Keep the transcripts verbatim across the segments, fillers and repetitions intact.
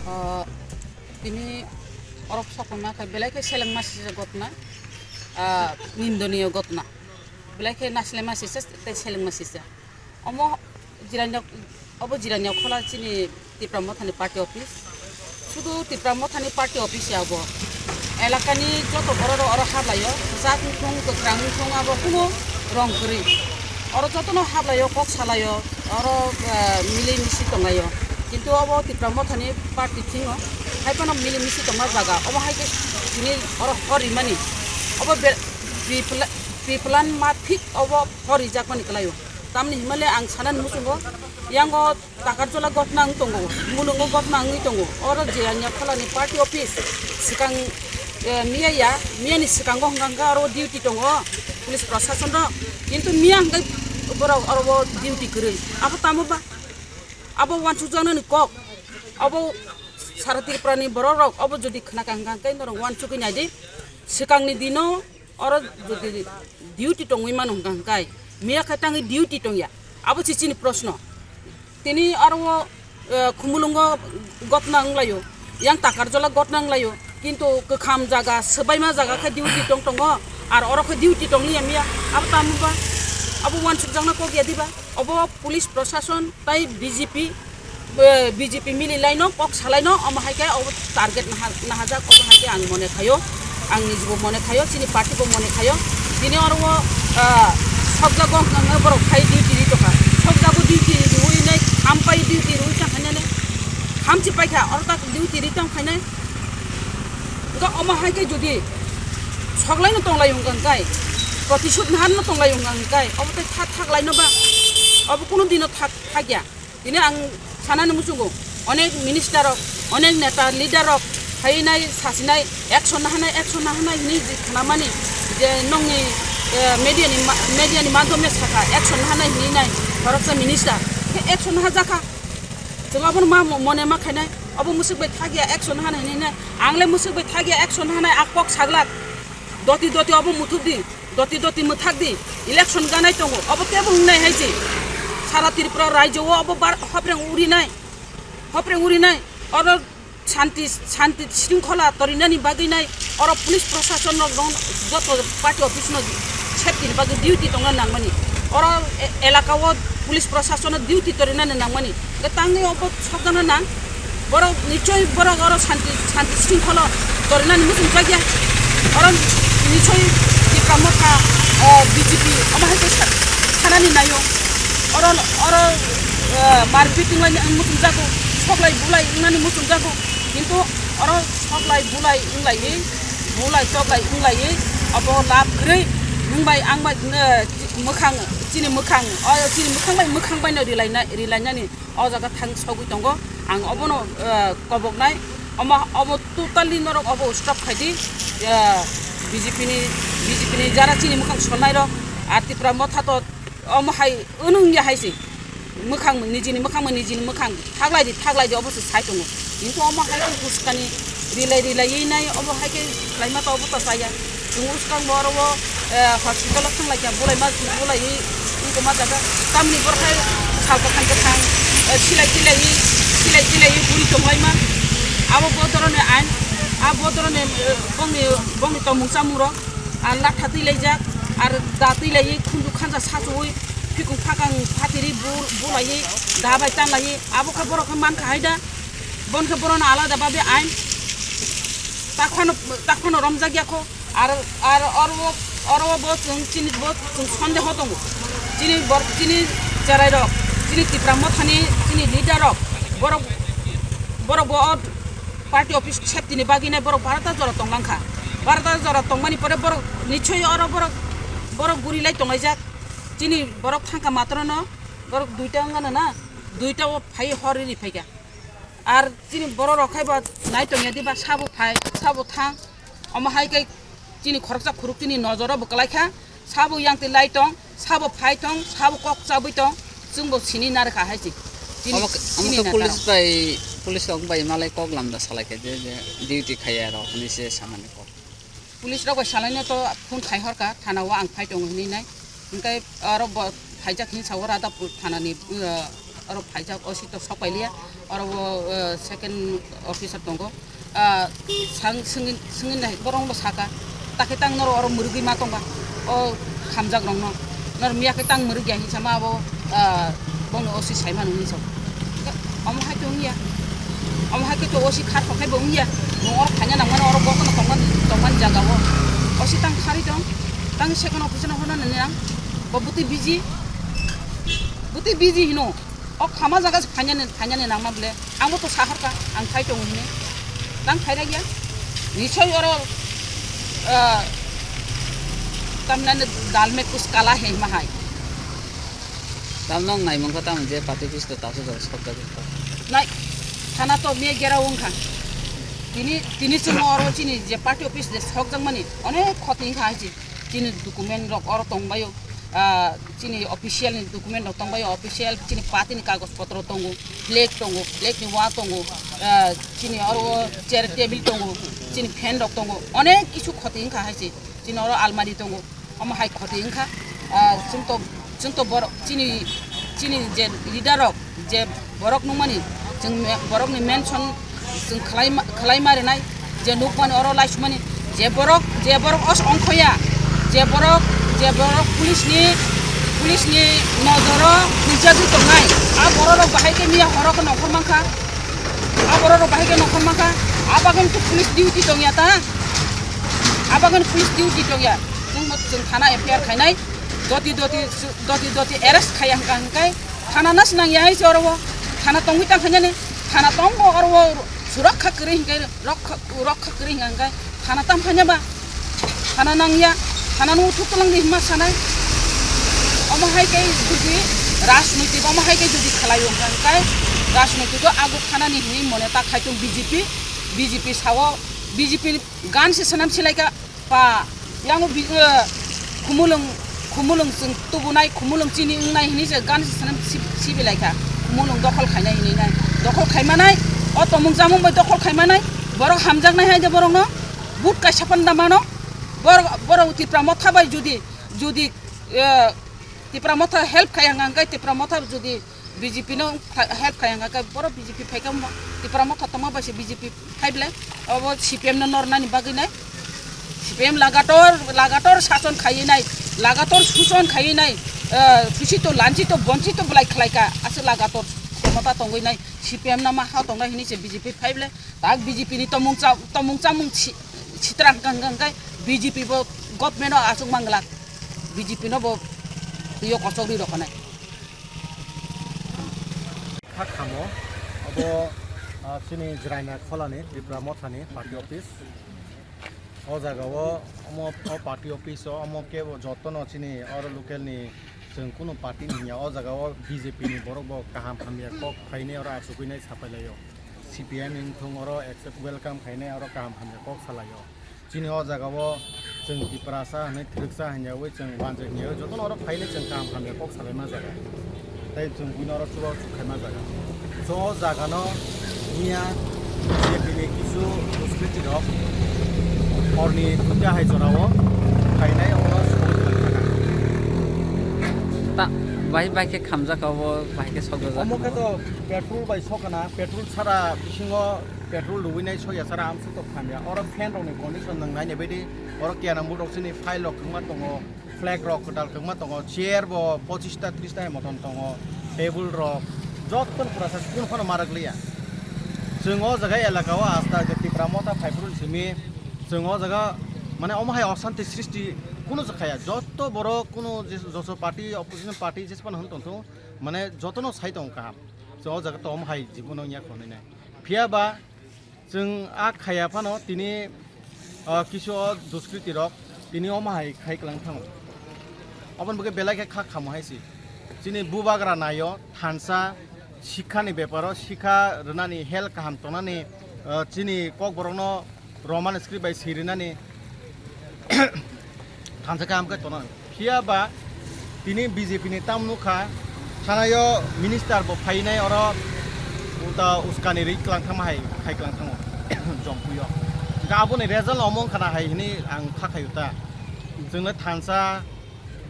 Ah, tini orok sokma khe belai khe selengma sijak ghotna, ah, nindoniyo ghotna. Belai khe nasilema sisa tei selengma sisa. Omo Jirania, obo Jirania khola chini Tipra Mothani party office. Sudu Tipra Mothani party office ya obo. Elakani joto borok rok oro hablaio. Jat wngthung, kwkhrang wngthung, abo kuno rong kwrwi. Oro jotono hablaio, kok salaio, oro, eh, mili misi tonglaio. Kintu obo Tipra Mothani party thingo. Hai phano mili misi tongma jaga. Omo hai khe tini oro hor rimani. Obo be-, pre-pla-, pre-plan ma thik obo hor rijakmani kwlaio. Tamni himale ang sanani muchungo, yango Takarjola ghotna wng tongo, mulungo ghotna wngwi tongo. Oro Jirania kholani party office swkang, eh, miya ya, miyani swkango hwnkha hwnkha oro duty tongo police proshasonrok. Kintu miya hwnkhe borok oro o duty kwrwi. Abo tamo ba? Abo uansukjaknani kok. Abo sara Tripurani borokrok abo jodi khwnakha hwnkha hwnkhe norok uansukwi naidi. Swkangni dino oro jodi duty tongwi mano hwnkha hwnkhe miya khe tangwi duty tongya? Abo se chini proshno. Tini aro o, eh, Khumulwngo ghotna wnglaio, yang Takarjola ghotna wnglaio, kintu kwkham jaga, swbaima jaga khe duty tong tongo, ar oro khe duty tongliya miya, abo tamo ba? Abo uansukjakna kok ya diba? Obo police proshashan tai B J P B J P mili laino, kok salaino, omo hai khe obo target naha-, nahajak, obo hai khe ang mone khayo, ang nijibo mone khayo, chini party bo mone khayo. Tini oro o, ah, sokjago wngkha borok khai duty ri tongkha, sokjago duty riwi nai, khampai duty riwi tong khainani, khamchi paikha, oro tak duty ri tong khainai. Wngkha omo hai khe jodi soklaino tonglai wngkha hwnkhe, protisud naharno tonglai wngkha hwnkhe, obo tei thak, thak laino ba, obo kunu dino thak, thak ya. Tini ang sanani muchungo, onek minister rok, onek neta leader rok phainai sasinai action nahanai, action nahanai hinwi je khnamani je nongni, eh, media ni ma-, media ni madhyome saka action nahanai hinwi nai khoroksa minister khe action nahajakha. Chwng abono ma mo-, mone ma khainai, obo mwswk bai thakya action nahanai hinwi nai, ang le mwswk bai thakya action nahanai a kok saglak. Doti doti obo muthubdi, doti doti mwthakdi, election ganai tongo, obo tebo wngnai hai se. Sara Tripura rajyo o obo bar-, hopreng urinai, hopreng urinai, oro shanti, shanti shringkhola torinani bagwi nai, oro police proshashan rok dong, joto party office no safety ni bagwi duty tongna nangmani, oro e-, elaka o police proshashan no duty torinani nangmani. Hwnkhe tangwi obo sokjakna nang. Borok nichoi borok oro shanti, shanti shringkholo torinani muchungjakya. Oro nichoi Tipra Motha, o, B J P omo hai khe sa-, sanani naio. Oro, oro, eh, marpit wnglaini ang muchungjago, soklai bulai wngnani muchungjago. Kintu oro soklai bulai wnglaiwi, bulai choklai wnglaiwi, obo lab kwrwi nwng bai ang bai, eh, mwkhang, chini mwkhang, o chini mwkhang bai mwkhang baino rilaina-, rilainani. O jaga thang sogwi tongo. Ang obono, eh, koboknai. Omo, obo totally norok obo stop khai di. Eh, B J P ni, B J P ni jara chini mwkhang solnai rok. Ar Tipra Motha to omo hai wnung ya hai se. Mwkhang nijini mwkhang, nijini mwkhang. Thaglai di, thaglai di, obo se sai tongo. Kintu omo hai khe huskani rilai, rilai nai, obo hai khe khlaima to obo to chaya. Chwng swkang bo oro o, eh, hospital o thang lai kha, bulai ma, bulai wngkoma jaga. Tamni borok hai sal kwthang kwthang, eh, silai tilai, silai tilai buri tong lai ma. Abo bodoroni ain, a bodoroni, eh, bongni, bongni tongmung chamung rok, ar latha twi lai jak, ar da twi lai, khunju khanja sachuwi, phikung phakang phatiri bu-, bulai, da bai tan lai, abo khe borok khe man kha hai da, bon khe borokno alada babe ain, takhwano, takhwano romjak ya kho. Ar, ar oro, oro bo chwng chini bo chwng sondeho tongo. Chini bor-, chini cherai rok, chini Tipra Mothani chini leader rok, borok, borok bo o party office safety ni bagwi nai borok barata jora tong langkha. Barata jora tongmani pore borok nichoi oro borok, borok guri lai tonglaijak. Chini borok thangkha matrono borok duita wngano na, duita o phai hor ri phaikha. Ar chini borok rok khai bo nai tongya diba, sabo phai, sabo thang. Omo hai khe chini khoroksa khuruk chini nojoro bo kwlai kha. Sabo yang twi lai tong, sabo phai tong, sabo kok chabwi tong, chwng bo sini narwkha hai se. Chini, omo khe, omo chini khe neta police rok bai, police rok bai malai kok lamda salai khe je, je duty khaiya rok hinwi se samani kok. Police rok bai salaino to phone khai horkha, thana o ang phai tongo hinwi nai. Hwnkhe oro bo phaijak hinwi sa o Radhapur thanani, uh, oro phaijak, O C to sok pailiya, oro bo, uh, second officer tongo. Ah, sang swngwi, swngwi nai borok bo saka, takhe tang norok oro mwrwgwi ma tongba, o hamjak rokno, norok miya khe tang mwrwk ya hinwi sama abo, ah, bono O C sai mano hinwi sa. Omo hai to wngya, omo hai khe to O C kha thok khai bo wngya, nwng oro phaina nangmani, oro bokhno tongmani, tongmani jaga o O C tang kharwi tong, tang second officer no hwnna nini ang, bo bwtwi busy, bwtwi busy hino. O khama jaga se phainani, phainani nangma bole. Ang bo to sahorkha, ang phai tongo hinwi. Tang phaina gya. Nichoi oro, ah, tamnani dal mein kuch kala hai ma hai. Tam nong nai mungkha tam je party office to taso jor sok jagwi kha. Nai, thana to me gera wngkha. Tini, tini chwng oro chini je party office je sok jangmani, onek khoti wngkha hai se. Chini document rok oro tongbaio. Ah, chini official ni document rok tongbaio, official chini party ni kagoj potro tongo, flag tongo, flag ni wa tongo, ah, chini oro chair table tongo, chini fan rok tongo, onek kisu khoti wngkha hai se, chini oro almari tongo, omo hai khoti wngkha. Ah, chwng to, chwng to borok chini, chini je leader rok, je borok nukmani, chwng me-, borokni mention chwng khlai ma-, khlai ma rinai, je nukmani oro laisumani, je borok, je borok os ongkhoya, je borok, je borok police ni, police ni nojoro huijagwi tongnai, a borok rok bahai khe Ya horo ko nongkhor mankha. Aboro ro bahai ke nongkhor mankha. Abagan tu police duty tongya ta. Abagan police duty tongya. Chwng mo chwng thana F I R khainai. Doti doti doti doti arrest khaiya hwnkha hwnkhe thana nas nangya hai se oro. Thana tongwi tang khainani. Thana tongo oro surakha kwrwi hwnkhe rokha rokha kwrwi hwnkha hwnkhe thana tam khaina ba. Thana nangya, thana no uthuk twlang di hima sanai. Omo hai khe jodi rajnoitik, omo hai khe jodi khalai wngkha hwnkhe rajnoitik o ago thana ni hinwi mone ta khai tong B J P, B J P sao, B J P ni gan se sanam silaika pa, yango bi-, eh, khumulwng, khumulwng chwng tubunai, khumulwng chini wngnai hinwi se gan se sanam si-, sibilaika, khumulwng dokhol khainai hinwi nai, dokhol khaimanai, o tomung chamung bai dokhol khaimanai, borok hamjaknai hai je borokno, but kaisa panda mano. Borok, borok Tipra Motha bai jodi, jodi, eh, Tipra Motha help khai hwnkha hwnkhe Tipra Motha jodi B J P no help khai hwnkha hwnkhe borok B J P phaikha mo Tipra Motha tongma bai se B J P phai ble obo C P M no nornani bagwi nai. C P M lagator, lagator sason khaiwi nai, lagator suson khaiwi nai, eh, susito, lanchito, bonchito belai khlaika, aswk lagator khomota tongwi nai, C P M no ma ha tongnai hinwi se B J P phai ble. Tak B J P ni tomung cha-, tomung chamung si-, sitra hwnkha hwnkha hwnkhe B J P bo government o aswk manglak, B J P no bo twiyo kochok rwi rokhanai. Kha khamo abo, ah, chini Jraina Kholani Tipra Mothani party office. O jaga o omo o party office o omo kebo jotono chini oro local ni chwng kunu party ni hinya o jaga o B J P ni borok bo kaham hamya kok phainai oro achugwi nai sapai lai o. C P M wngthung oro accept welcome khainai oro kaham hamya kok salai o. Chini o jaga o chwng Tiprasa hinwi Twrwksa hinyawi chwng Wanjwi hinyawi jotono oro phainai chwng kaham hamya kok salai ma jaga. Tei chwng buino oro chuba chuk khaima jaga. So o jaga no miya B J P ni kisu duskriti rok horni duita hai jora o phainai oro sogwi tongkha. Ta bai bai khe khamjak abo bai khe sokjak. Omo khe to petrol bai sokana, petrol sara bisingo petrol rwinai soya sara amsuk to khamya. Oro fan rok ni condition nwng naina baidi oro kiana murok chini file rok kwma tongo. Flag rok kwtal kwbangma tongo, chair bo pochista trista hai motom tongo, table rok joto pura sa kunu phano ma rwk liya. Chwng o jaga elaka o asta je Tipra Motha phai phuru simi chwng o jaga mane omo hai osanti srishti kunu se khaya, joto borok kunu je joso party opposition party jesa phano hwn tong thung mane jotono sai tong kaham, chwng o jaga to omo hai jibono wngya khonwi nai. Phiya ba chwng a khaya phano tini, ah, kisu o duskriti rok tini omo hai khai kwlang thango. Aboni bagwi belai khe kha khamo hai se. Chini bubagra naio thansa sikha ni beparo sikha rwnani health kaham tongnani, ah, chini kokborokno Roman script bai swi rwnani thansa kaham khe tongnani. Phiya ba tini B J P ni tam nukha, thanaio minister bo phainai oro uta uskani ri kwlang thangma hai khai kwlang thango Jompuio. Hwnkhe aboni result omo wngkha na hai hwnwi ang kha khaio ta. Chwngno thansa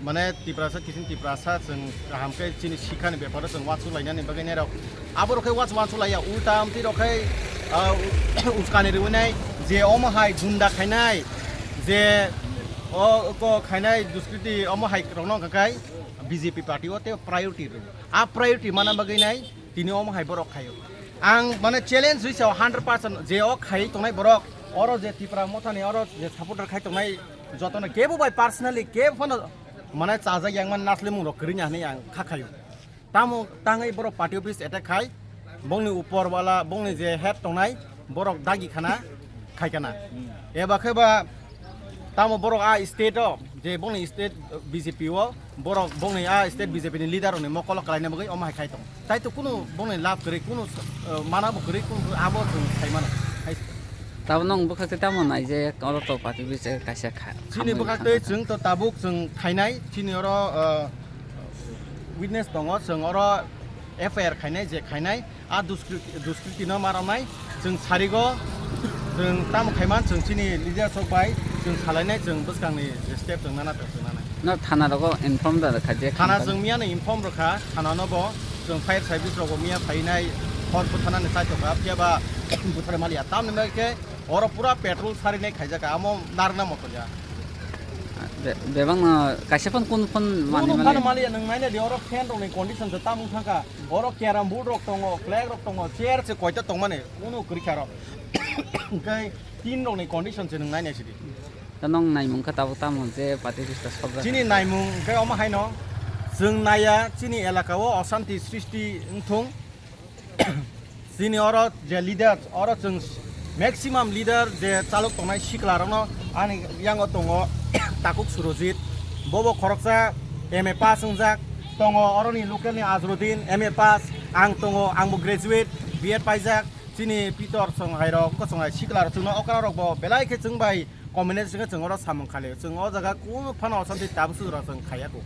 mane Tiprasa kisin Tiprasa chwng kaham khe chini sikhani beparo chwng uansuk lainani bagwi nairok. Abo rok khe uansuk uansuk laiya ulta amtwi rok khe, ah, uskani rwinai je omo hai gunda khainai je o ko khainai duskriti omo hai rokno hwnkha khe B J P party o tei priority rw. A priority mana bagwi nai tini omo hai borok khaio. Ang mane challenge rwi sao hundred percent je o khai tongnai borok oro je Tipra Mothani oro je supporter khai tongnai jotono kebo bai personally kebo phano mane chajak yang man naslimung rok kwrwini hinwi ang kha khaio. Tamo tangwi borok party office attack khai, bongni upor wala, bongni je head tongnai, borok dagi khana, khai kana. Eba khe ba, tamo borok a state o, je bongni state, uh, B J P o, borok bongni a state B J P ni leader rokni mokolo kwlaina bagwi omo hai khai tong. Tai to kunu bongni lab kwrwi, kunu, uh, mana bo kwrwi, kunu abo chwng khai mano. Hai se. Tabo nwng bwkhak tei tamo nai je, oro to party office kaisa kha-, chini khamwi bwkhak tei khana. Chwng to tabuk chwng khainai, chini oro, uh, witness tongo, chwng oro F I R khainai, je khainai, a duskri-, duskriti no ma romnai, chwng sarigo, chwng tamo khaiman, chwng chini leader sok bai, chwng salainai, chwng bwskangni je step chwng nana, chwng nanai. No thana rogo inform da kha je thana khamkha. Chwng miyano inform rwkha, thana no bo, chwng fire service rogo miya phainai, hor butharnani chaitokha, phiya ba buthar maliya, tamni bagwi khe oro pura petrol sarinai khaijaka, amo narwkna motorya. Be-, bebakno kaisa phone kun phone mani mani. Phano maliya, nwng naina di, oro fan rokni condition se tamung thangkha. Oro carrom board rok tongo, flag rok tongo, chair se koita tongmani, kunu kwrwi kha oro. Hwnkhe tin rokni condition se nwng naina sidi. Da nwng naimung kha tabuk tamo je party list sokjak. Chini naimung hwnkhe omo haino, chwng naiya chini elaka o osanti srishti wngthung. Chini oro je leader, oro chwng maximum leader je chalok tongnai sikla rokno ani yango tongo Takhuk Surojit, bobo khoroksa M A pass wngjak, tongo oroni local ni Azrudin M A pass, ang tongo, angbo graduate B Ed paijak, chini Pitor Songhai rok, wngkha Songhai sikla rok chwngno okra rok bo belai khe chwng bai combination khe chwng oro samung khali, chwng o jaga kunu phano osanti tabuk sujura chwng khaiya kho.